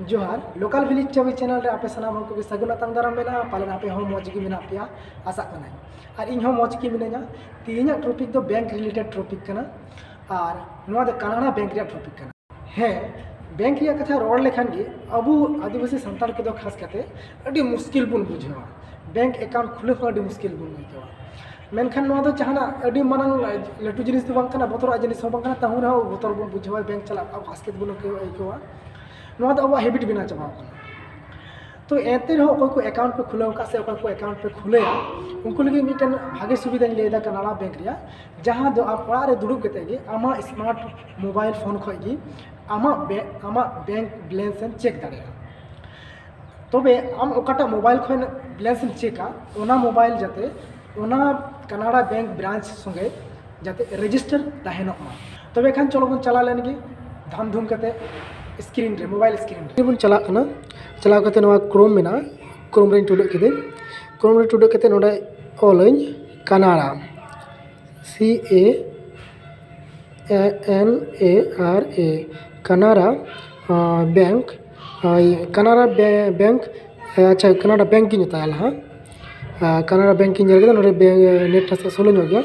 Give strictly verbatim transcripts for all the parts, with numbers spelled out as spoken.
ᱡᱚᱦᱟᱨ᱾ ᱞᱳᱠᱟᱞ ᱵᱷᱤᱞᱮᱡᱽ ᱪᱟᱹᱢᱤ ᱪᱮᱱᱮᱞ ᱨᱮ ᱟᱯᱮ ᱥᱟᱱᱟᱢ ᱦᱚᱲ ᱠᱚᱜᱮ ᱥᱟᱹᱜᱩᱱ ᱟᱛᱟᱝ ᱫᱟᱨᱟᱢ ᱢᱮᱱᱟᱜᱼᱟ᱾ ᱯᱟᱞᱮᱱ ᱟᱯᱮ ᱦᱚᱸ ᱢᱚᱡᱽ ᱜᱮ ᱢᱮᱱᱟᱜ ᱯᱮᱭᱟ, ᱟᱥᱟᱜ ᱠᱟᱹᱱᱟᱹᱧ᱾ ᱟᱨ ᱤᱧ ᱦᱚᱸ ᱢᱚᱡᱽ ᱜᱮ ᱢᱤᱱᱟᱹᱧᱟ᱾ ᱛᱮᱦᱮᱧᱟᱜ ᱴᱚᱯᱤᱠ ᱫᱚ ᱵᱮᱝᱠ ᱨᱤᱞᱮᱴᱮᱰ ᱴᱚᱯᱤᱠ ᱠᱟᱱᱟ᱾ ᱟᱨ ᱱᱚᱣᱟ ᱫᱚ ᱠᱟᱱᱟᱲᱟ ᱵᱮᱝᱠ ᱨᱮᱭᱟᱜ ᱴᱚᱯᱤᱠ ᱠᱟᱱᱟ᱾ ᱦᱮᱸ, ᱵᱮᱝᱠ ᱨᱮᱭᱟᱜ ᱠᱟᱛᱷᱟ ᱨᱚᱲ ᱞᱮᱠᱷᱟᱱ ᱜᱮ ᱟᱵᱚ ᱟᱹᱫᱤᱵᱟᱹᱥᱤ ᱥᱟᱱᱛᱟᱲ ᱠᱚᱫᱚ ᱠᱷᱟᱥ ᱠᱟᱛᱮ ᱟᱹᱰᱤ ᱢᱩᱥᱠᱤᱞ ᱵᱚᱱ ᱵᱩᱡᱷᱟᱹᱣᱟ᱾ ᱵᱮᱝᱠ ᱮᱠᱟᱣᱩᱱᱴ ᱠᱷᱩᱞᱟᱹᱣ ᱦᱚᱸ ᱟᱹᱰᱤ ᱢᱩᱥᱠᱤᱞ ᱵᱚᱱ ᱟᱹᱭᱠᱟᱹᱣᱟ᱾ ᱢᱮᱱᱠᱷᱟᱱ ᱱᱚᱣᱟ ᱫᱚ ᱡᱟᱦᱟᱱᱟᱜ ᱟᱹᱰᱤ ᱢᱟᱨᱟᱝ ᱞᱟᱹᱴᱩ ᱡᱤᱱᱤᱥ ᱫᱚ ᱵᱟᱝ ᱠᱟᱱᱟ, ᱵᱚᱛᱚᱨᱟᱜ ᱡᱤᱱᱤᱥ ᱦᱚᱸ ᱵᱟᱝ ᱠᱟᱱᱟ᱾ ᱛᱟᱦᱩᱸ ᱨᱮᱦᱚᱸ ᱵᱚᱛᱚᱨ ᱵᱚᱱ ᱵᱩᱡᱷᱟᱹᱣᱟ, ᱵᱮᱝᱠ ᱪᱟᱞᱟᱜ ᱟᱵᱚ ᱟᱥᱠᱮᱛ ᱵᱚᱱ ᱟᱹᱭᱠᱟᱹᱣᱟ, ᱟᱹᱭᱠᱟᱹᱣᱟ᱾ ᱱᱚᱣᱟ ᱫᱚ ᱟᱵᱚᱣᱟᱜ ᱦᱮᱵᱤᱴ ᱵᱮᱱᱟᱣ ᱪᱟᱵᱟᱣ ᱟᱠᱟᱱᱟ᱾ ᱛᱚ ᱮᱱᱛᱮ ᱨᱮᱦᱚᱸ ᱚᱠᱚᱭ ᱠᱚ ᱮᱠᱟᱣᱩᱱᱴ ᱯᱮ ᱠᱷᱩᱞᱟᱹᱣ ᱟᱠᱟᱫ ᱥᱮ ᱚᱠᱚᱭ ᱠᱚ ᱮᱠᱟᱣᱩᱱᱴ ᱯᱮ ᱠᱷᱩᱞᱟᱹᱭᱟ, ᱩᱱᱠᱩ ᱞᱟᱹᱜᱤᱫ ᱢᱤᱫᱴᱮᱱ ᱵᱷᱟᱜᱮ ᱥᱩᱵᱤᱫᱷᱟᱧ ᱞᱟᱹᱭᱫᱟ ᱠᱟᱱᱟᱲᱟ ᱵᱮᱝᱠ ᱨᱮᱭᱟᱜ, ᱡᱟᱦᱟᱸ ᱫᱚ ᱟᱢ ᱚᱲᱟᱜ ᱨᱮ ᱫᱩᱲᱩᱵ ᱠᱟᱛᱮ ᱜᱮ ᱟᱢᱟᱜ ᱥᱢᱟᱨᱴ ᱢᱳᱵᱟᱭᱤᱞ ᱯᱷᱳᱱ ᱠᱷᱚᱱ ᱜᱮ ᱟᱢᱟᱜ ᱵᱮ-, ᱟᱢᱟᱜ ᱵᱮᱝᱠ ᱵᱮᱞᱮᱱᱥ ᱮᱢ ᱪᱮᱠ ᱫᱟᱲᱮᱭᱟᱜᱼᱟ᱾ ᱛᱚᱵᱮ ᱟᱢ ᱚᱠᱟᱴᱟᱜ ᱢᱳᱵᱟᱭᱤᱞ ᱠᱷᱚᱱ ᱵᱮᱞᱮᱱᱥ ᱮᱢ ᱪᱮᱠᱟ, ᱚᱱᱟ ᱢᱳᱵᱟᱭᱤᱞ ᱡᱟᱛᱮ ᱚᱱᱟ ᱠᱟᱱᱟᱲᱟ ᱵᱮᱝᱠ ᱵᱨᱟᱧᱪ ᱥᱚᱸᱜᱮ ᱡᱟᱛᱮ ᱨᱮᱡᱤᱥᱴᱟᱨ ᱛᱟᱦᱮᱱᱚᱜ ᱢᱟ᱾ ᱛᱚᱵᱮ ᱠᱷᱟᱱ ᱪᱚᱞᱚ ᱵᱚᱱ ᱪᱟᱞᱟᱣ ᱞᱮᱱ ᱜᱮ ᱫᱷᱟᱢ ᱫᱷᱩᱢ ᱠᱟᱛᱮ ᱥᱠᱨᱤᱱ ᱨᱮ, ᱢᱳᱵᱟᱭᱤᱞ ᱥᱠᱨᱤᱱ ᱨᱮ ᱵᱚᱱ ᱪᱟᱞᱟᱜ ᱠᱟᱱᱟ᱾ ᱪᱟᱞᱟᱣ ᱠᱟᱛᱮ ᱱᱚᱣᱟ ᱠᱨᱳᱢ ᱢᱮᱱᱟᱜᱼᱟ, ᱠᱨᱳᱢ ᱨᱮᱧ ᱴᱩᱰᱟᱹᱜ ᱠᱤᱫᱟᱹᱧ᱾ ᱠᱨᱳᱢ ᱨᱮ ᱴᱩᱰᱟᱹᱜ ᱠᱟᱛᱮ ᱱᱚᱰᱮ ᱚᱞᱟᱹᱧ ᱠᱟᱱᱟᱲᱟ, ᱥᱤ ᱮ ᱮᱱ ᱮ ᱟᱨ ᱮ, ᱠᱟᱱᱟᱨᱟ, ᱟᱸ, ᱵᱮᱝᱠ, ᱟᱸ, ᱠᱟᱱᱟᱨᱟ ᱵᱮ-, ᱵᱮᱝᱠ, ᱟᱪᱪᱷᱟ, ᱠᱟᱱᱟᱰᱟ ᱵᱮᱝᱠ ᱜᱤᱧ ᱦᱟᱛᱟᱣᱟ ᱞᱟᱦᱟ᱾ ᱟᱸ, ᱠᱟᱱᱟᱰᱟ ᱵᱮᱝᱠ ᱤᱧ ᱧᱮᱞ ᱠᱮᱫᱟ, ᱱᱚᱰᱮ ᱵᱮᱝᱠ, ᱱᱮᱴ ᱱᱟᱥᱮ ᱥᱞᱳ ᱧᱚᱜ ᱜᱮᱭᱟ᱾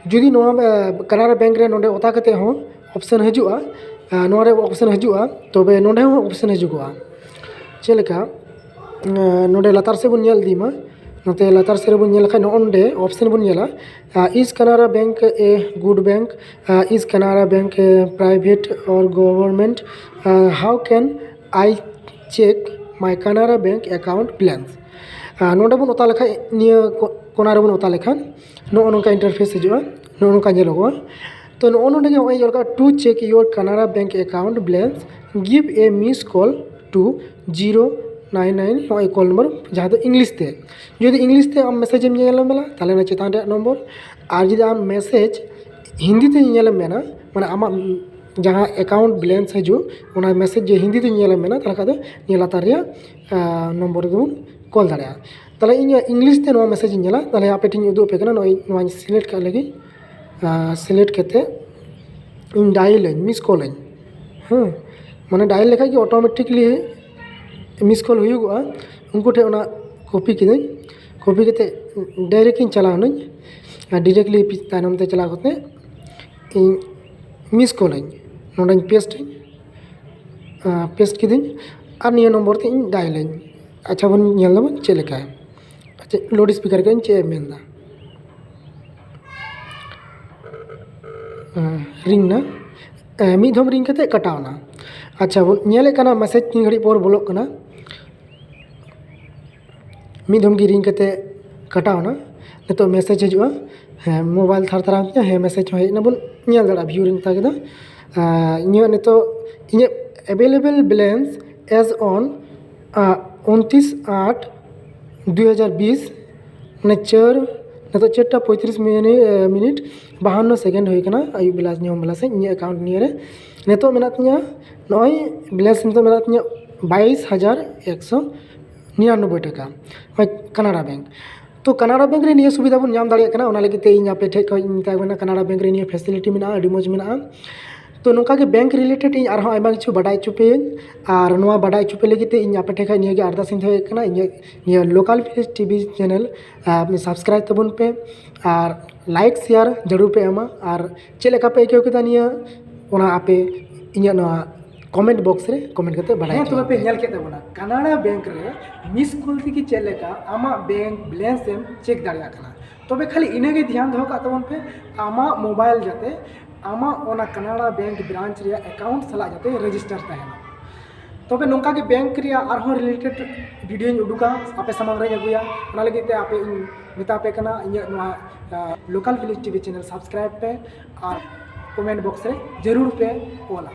ᱡᱩᱫᱤ ᱱᱚᱣᱟ, ᱟᱸ, ᱠᱟᱱᱟᱰᱟ ᱵᱮᱝᱠ ᱨᱮ ᱱᱚᱰᱮ ᱚᱛᱟ ᱠᱟᱛᱮ ᱦᱚᱸ ᱚᱯᱥᱮᱱ ᱦᱤᱡᱩᱜᱼᱟ, ᱟᱸ, ᱱᱚᱣᱟ ᱨᱮ ᱚᱯᱥᱮᱱ ᱦᱤᱡᱩᱜᱼᱟ, ᱛᱚᱵᱮ ᱱᱚᱰᱮ ᱦᱚᱸ ᱚᱯᱥᱮᱱ ᱦᱤᱡᱩᱜᱚᱜᱼᱟ᱾ ᱪᱮᱫ ᱞᱮᱠᱟ? ᱮᱸ, ᱱᱚᱰᱮ ᱞᱟᱛᱟᱨ ᱥᱮᱫ ᱵᱚᱱ ᱧᱮᱞ ᱤᱫᱤ ᱢᱟ᱾ ᱱᱚᱛᱮ ᱞᱟᱛᱟᱨ ᱥᱮᱫ ᱨᱮᱵᱚᱱ ᱧᱮᱞ ᱞᱮᱠᱷᱟᱱ ᱱᱚᱜᱼᱚ ᱱᱚᱰᱮ ᱚᱯᱥᱮᱱ ᱵᱚᱱ ᱧᱮᱞᱟ, ᱟᱸ, "Is Canara Bank a good bank? Is Canara Bank a private or government? How can I check my Canara Bank account balance?" ᱟᱸ, ᱱᱚᱰᱮ ᱵᱚᱱ ᱚᱛᱟ ᱞᱮᱠᱷᱟᱱ, ᱱᱤᱭᱟᱹ ᱠᱚ-, ᱠᱚᱱᱟ ᱨᱮᱵᱚᱱ ᱚᱛᱟ ᱞᱮᱠᱷᱟᱱ ᱱᱚᱜᱼᱚ ᱱᱚᱝᱠᱟ ᱤᱱᱴᱟᱨᱯᱷᱮᱥ ᱦᱤᱡᱩᱜᱼᱟ, ᱱᱚᱜᱼᱚ ᱱᱚᱝᱠᱟ ᱧᱮᱞᱚᱜᱚᱜᱼᱟ᱾ ᱛᱚ ᱱᱚᱜᱼᱚ ᱱᱚᱰᱮ ᱜᱮ ᱱᱚᱜᱼᱚᱭ ᱚᱞ ᱠᱟᱜᱼᱟ, "To check your Canara Bank account balance, give a miss call to zero nine nine", ᱱᱚᱜᱼᱚᱭ ᱠᱚᱞ ᱱᱚᱢᱵᱚᱨ, ᱡᱟᱦᱟᱸ ᱫᱚ ᱤᱝᱞᱤᱥ ᱛᱮ᱾ ᱡᱩᱫᱤ ᱤᱝᱞᱤᱥ ᱛᱮ ᱟᱢ ᱢᱮᱥᱮᱡᱽ ᱮᱢ ᱧᱮᱞ ᱢᱮᱱᱟ, ᱛᱟᱦᱚᱞᱮ ᱚᱱᱟ ᱪᱮᱛᱟᱱ ᱨᱮᱭᱟᱜ ᱱᱚᱢᱵᱚᱨ᱾ ᱟᱨ ᱡᱩᱫᱤ ᱟᱢ ᱢᱮᱥᱮᱡᱽ ᱦᱤᱱᱫᱤ ᱛᱮ ᱧᱮᱞ ᱮᱢ ᱢᱮᱱᱟ, ᱢᱟᱱᱮ ᱟᱢᱟᱜ ᱡᱟᱦᱟᱸ ᱮᱠᱟᱣᱩᱱᱴ ᱵᱮᱞᱮᱱᱥ ᱦᱤᱡᱩᱜ, ᱚᱱᱟ ᱢᱮᱥᱮᱡᱽ ᱡᱮ ᱦᱤᱱᱫᱤ ᱛᱮ ᱧᱮᱞ ᱮᱢ ᱢᱮᱱᱟ, ᱛᱟᱦᱚᱞᱮ ᱠᱷᱟᱱ ᱫᱚ ᱱᱤᱭᱟᱹ ᱞᱟᱛᱟᱨ ᱨᱮᱭᱟᱜ, ᱟᱸ, ᱱᱚᱢᱵᱚᱨ ᱨᱮᱵᱚᱱ ᱠᱚᱞ ᱫᱟᱲᱮᱭᱟᱜᱼᱟ᱾ ᱛᱟᱦᱚᱞᱮ ᱤᱧ ᱤᱝᱞᱤᱥ ᱛᱮ ᱱᱚᱣᱟ ᱢᱮᱥᱮᱡᱽ ᱤᱧ ᱧᱮᱞᱟ, ᱛᱟᱦᱚᱞᱮ ᱟᱯᱮ ᱴᱷᱮᱱ ᱤᱧ ᱩᱫᱩᱜ ᱟᱯᱮ ᱠᱟᱱᱟ᱾ ᱱᱚᱜᱼᱚᱭ ᱱᱚᱣᱟᱧ ᱥᱤᱞᱮᱠᱴ ᱠᱟᱜ ᱞᱟᱹᱜᱤᱫ, ᱟᱸ, ᱥᱤᱞᱮᱠᱴ ᱠᱟᱛᱮ ᱤᱧ ᱰᱟᱭᱮᱞ ᱟᱹᱧ, ᱢᱤᱥ ᱠᱚᱞ ᱟᱹᱧ, ᱦᱮᱸ, ᱢᱟᱱᱮ ᱰᱟᱭᱮᱞ ᱞᱮᱠᱷᱟᱡ ᱜᱮ ᱚᱴᱳᱢᱮᱴᱤᱠᱞᱤ ᱢᱤᱥ ᱠᱚᱞ ᱦᱩᱭᱩᱜᱚᱜᱼᱟ᱾ ᱩᱱᱠᱩ ᱴᱷᱮᱱ ᱚᱱᱟ ᱠᱚᱯᱤ ᱠᱤᱫᱟᱹᱧ, ᱠᱚᱯᱤ ᱠᱟᱛᱮ ᱰᱟᱭᱨᱮᱠᱴ ᱤᱧ ᱪᱟᱞᱟᱣ ᱮᱱᱟᱹᱧ᱾ ᱰᱤᱨᱮᱠᱴᱞᱤ ᱛᱟᱭᱱᱚᱢ ᱛᱮ ᱪᱟᱞᱟᱣ ᱠᱟᱛᱮ ᱤᱧ ᱢᱤᱥ ᱠᱚᱞᱟᱹᱧ, ᱱᱚᱰᱮᱧ ᱯᱮᱥᱴᱟᱹᱧ, ᱯᱮᱥᱴ ᱠᱤᱫᱟᱹᱧ ᱟᱨ ᱱᱤᱭᱟᱹ ᱱᱚᱢᱵᱚᱨ ᱛᱮ ᱤᱧ ᱰᱟᱭᱮᱞᱟᱹᱧ᱾ ᱟᱪᱪᱷᱟ, ᱵᱚᱱ ᱧᱮᱞ ᱞᱮᱵᱚᱱ ᱪᱮᱫ ᱞᱮᱠᱟ᱾ ᱟᱪᱪᱷᱟ, ᱞᱟᱣᱩᱰ ᱥᱯᱤᱠᱟᱨ ᱠᱟᱹᱧ ᱪᱮᱫ ᱮ ᱢᱮᱱᱫᱟ᱾ ᱨᱤᱝ ᱱᱟ, ᱢᱤᱫ ᱫᱷᱚᱢ ᱨᱤᱝ ᱠᱟᱛᱮ ᱠᱟᱴᱟᱣ ᱱᱟ᱾ ᱟᱪᱪᱷᱟ, ᱵᱚᱱ ᱧᱮᱞᱮᱫ ᱠᱟᱱᱟ ᱢᱮᱥᱮᱡᱽ ᱛᱤᱱ ᱜᱷᱟᱹᱲᱤᱡ ᱯᱚᱨ ᱵᱚᱞᱚᱜ ᱠᱟᱱᱟ᱾ ᱢᱤᱫ ᱫᱷᱚᱢ ᱜᱮ ᱨᱤᱝ ᱠᱟᱛᱮ ᱠᱟᱴᱟᱣ ᱱᱟ᱾ ᱱᱤᱛᱚᱜ ᱢᱮᱥᱮᱡᱽ ᱦᱤᱡᱩᱜᱼᱟ᱾ ᱦᱮᱸ, ᱢᱳᱵᱟᱭᱤᱞ ᱛᱷᱟᱨ ᱛᱷᱟᱨᱟᱣ ᱛᱤᱧᱟᱹ᱾ ᱦᱮᱸ, ᱢᱮᱥᱮᱡᱽ ᱦᱚᱸ ᱦᱮᱡ ᱮᱱᱟ, ᱵᱚᱱ ᱧᱮᱞ ᱫᱟᱲᱮᱭᱟᱜᱼᱟ ᱵᱷᱤᱭᱩ ᱨᱤᱧ ᱢᱮᱛᱟ ᱠᱮᱫᱟ᱾ ᱤᱧᱟᱹᱜ ᱱᱤᱛᱚᱜ ᱤᱧᱟᱹᱜ ᱮᱵᱮᱞᱮᱵᱮᱞ ᱵᱮᱞᱮᱱᱥ ᱮᱡᱽ ᱚᱱ ᱩᱱᱛᱤᱥ ᱟᱴ ᱫᱩᱭ ᱦᱟᱡᱟᱨ ᱵᱤᱥ, ᱢᱟᱱᱮ ᱪᱟᱹᱨ, ᱱᱤᱛᱚᱜ ᱪᱟᱨᱴᱟ ᱯᱚᱸᱭᱛᱨᱤᱥ ᱢᱤᱱᱤ-, ᱢᱤᱱᱤᱴ ᱵᱟᱦᱟᱱᱱᱚ ᱥᱮᱠᱮᱱᱰ ᱦᱩᱭ ᱠᱟᱱᱟ, ᱟᱹᱭᱩᱵ ᱵᱮᱞᱟ, ᱧᱩᱦᱩᱢ ᱵᱮᱞᱟ ᱥᱮᱫ᱾ ᱤᱧᱟᱹᱜ ᱮᱠᱟᱣᱩᱱᱴ ᱱᱤᱭᱟᱹ ᱨᱮ ᱱᱤᱛᱚᱜ ᱢᱮᱱᱟᱜ ᱛᱤᱧᱟᱹ ᱱᱚᱜᱼᱚᱭ ᱵᱮᱞᱮᱱᱥ ᱱᱤᱛᱚᱜ ᱢᱮᱱᱟᱜ ᱛᱤᱧᱟᱹ ᱵᱟᱭᱤᱥ ᱦᱟᱡᱟᱨ ᱮᱠᱥᱚ ᱱᱤᱨᱟᱱᱚᱵᱵᱳᱭ ᱴᱟᱠᱟ, ᱱᱚᱜᱼᱚᱭ ᱠᱟᱱᱟᱲᱟ ᱵᱮᱝᱠ᱾ ᱛᱚ ᱠᱟᱱᱟᱲᱟ ᱵᱮᱝᱠ ᱨᱮ ᱱᱤᱭᱟᱹ ᱥᱩᱵᱤᱫᱷᱟ ᱵᱚᱱ ᱧᱟᱢ ᱫᱟᱲᱮᱭᱟᱜ ᱠᱟᱱᱟ, ᱚᱱᱟ ᱞᱟᱹᱜᱤᱫ ᱛᱮ ᱤᱧ ᱟᱯᱮ ᱴᱷᱮᱡ ᱠᱷᱚᱡ ᱤᱧ ᱢᱮᱛᱟ ᱠᱚ ᱠᱟᱱᱟ, ᱠᱟᱱᱟᱲᱟ ᱵᱮᱝᱠ ᱨᱮ ᱱᱤᱭᱟᱹ ᱯᱷᱮᱥᱤᱞᱤᱴᱤ ᱢᱮᱱᱟᱜᱼᱟ, ᱟᱹᱰᱤ ᱢᱚᱡᱽ ᱢᱮᱱᱟᱜᱼᱟ᱾ ᱛᱚ ᱱᱚᱝᱠᱟ ᱜᱮ ᱵᱮᱝᱠ ᱨᱤᱞᱮᱴᱮᱰ ᱤᱧ ᱟᱨᱦᱚᱸ ᱟᱭᱢᱟ ᱠᱤᱪᱷᱩ ᱵᱟᱰᱟᱭ ᱦᱚᱪᱚ ᱯᱮᱭᱟᱹᱧ, ᱟᱨ ᱱᱚᱣᱟ ᱵᱟᱰᱟᱭ ᱦᱚᱪᱚ ᱯᱮ ᱞᱟᱹᱜᱤᱫ ᱛᱮ ᱤᱧ ᱟᱯᱮ ᱴᱷᱮᱡ ᱠᱷᱚᱡ ᱱᱤᱭᱟᱹ ᱜᱮ ᱟᱨᱫᱟᱥ ᱤᱧ ᱫᱚᱦᱚᱭᱮᱫ ᱠᱟᱱᱟ, ᱤᱧᱟᱹᱜ ᱱᱤᱭᱟᱹ ᱞᱳᱠᱟᱞ ᱵᱷᱤᱞᱮᱡᱽ ᱴᱤᱵᱷᱤ ᱪᱮᱱᱮᱞ ᱥᱟᱵᱥᱠᱨᱟᱭᱤᱵ ᱛᱟᱵᱚᱱ ᱯᱮ, ᱟᱨ ᱞᱟᱭᱤᱠ ᱥᱮᱭᱟᱨ ᱡᱟᱹᱨᱩᱲ ᱯᱮ ᱮᱢᱟ, ᱟᱨ ᱪᱮᱫ ᱞᱮᱠᱟ ᱯᱮ ᱟᱹᱭᱠᱟᱹᱣ ᱠᱮᱫᱟ ᱱᱤᱭᱟᱹ, ᱚᱱᱟ ᱟᱯᱮ ᱤᱧᱟᱹᱜ ᱱᱚᱣᱟ ᱠᱚᱢᱮᱱᱴ ᱵᱚᱠᱥ ᱨᱮ ᱠᱚᱢᱮᱱᱴ ᱠᱟᱛᱮ ᱵᱟᱰᱟᱭ ᱦᱮᱸ, ᱦᱚᱪᱚ ᱛᱚᱵᱮ ᱯᱮ ᱯᱮ᱾ ᱧᱮᱞ ᱠᱮᱫ ᱛᱟᱵᱚᱱᱟ ᱠᱟᱱᱟᱲᱟ ᱵᱮᱝᱠ ᱨᱮ ᱢᱤᱥ ᱠᱚᱞ ᱛᱮᱜᱮ ᱪᱮᱫ ᱞᱮᱠᱟ ᱟᱢᱟᱜ ᱵᱮᱝᱠ ᱵᱮᱞᱮᱱᱥ ᱮᱢ ᱪᱮᱠ ᱫᱟᱲᱮᱭᱟᱜ ᱠᱟᱱᱟ᱾ ᱛᱚᱵᱮ ᱠᱷᱟᱹᱞᱤ ᱤᱱᱟᱹᱜᱮ ᱫᱷᱮᱭᱟᱱ ᱫᱚᱦᱚ ᱠᱟᱜ ᱛᱟᱵᱚᱱ ᱯᱮ, ᱟᱢᱟᱜ ᱢᱳᱵᱟᱭᱤᱞ ᱡᱟᱛᱮ ᱟᱢᱟᱜ ᱚᱱᱟ ᱠᱟᱱᱟᱲᱟ ᱵᱮᱝᱠ ᱵᱨᱟᱧᱪ ᱨᱮᱭᱟᱜ ᱮᱠᱟᱣᱩᱱᱴ ᱥᱟᱞᱟᱜ ᱡᱟᱛᱮ ᱨᱮᱡᱤᱥᱴᱟᱨ ᱛᱟᱦᱮᱱᱟ᱾ ᱛᱚᱵᱮ ᱱᱚᱝᱠᱟ ᱜᱮ ᱵᱮᱝᱠ ᱨᱮᱭᱟᱜ ᱟᱨᱦᱚᱸ ᱨᱤᱞᱮᱴᱮᱰ ᱵᱷᱤᱰᱤᱭᱳᱧ ᱩᱰᱩᱠᱟ, ᱟᱯᱮ ᱥᱟᱢᱟᱝ ᱨᱮᱧ ᱟᱹᱜᱩᱭᱟ᱾ ᱚᱱᱟ ᱞᱟᱹᱜᱤᱫ ᱛᱮ ᱟᱯᱮ ᱤᱧ ᱢᱮᱛᱟ ᱯᱮ ᱠᱟᱱᱟ, ᱤᱧᱟᱹᱜ ᱱᱚᱣᱟ ᱞᱳᱠᱟᱞ ᱵᱷᱤᱞᱮᱡᱽ ᱴᱤᱵᱷᱤ ᱪᱮᱱᱮᱞ ᱥᱟᱵᱥᱠᱨᱟᱭᱤᱵ ᱯᱮ ᱟᱨ ᱠᱚᱢᱮᱱᱴ ᱵᱚᱠᱥ ᱨᱮ ᱡᱟᱹᱨᱩᱲ ᱯᱮ ᱚᱞᱟ᱾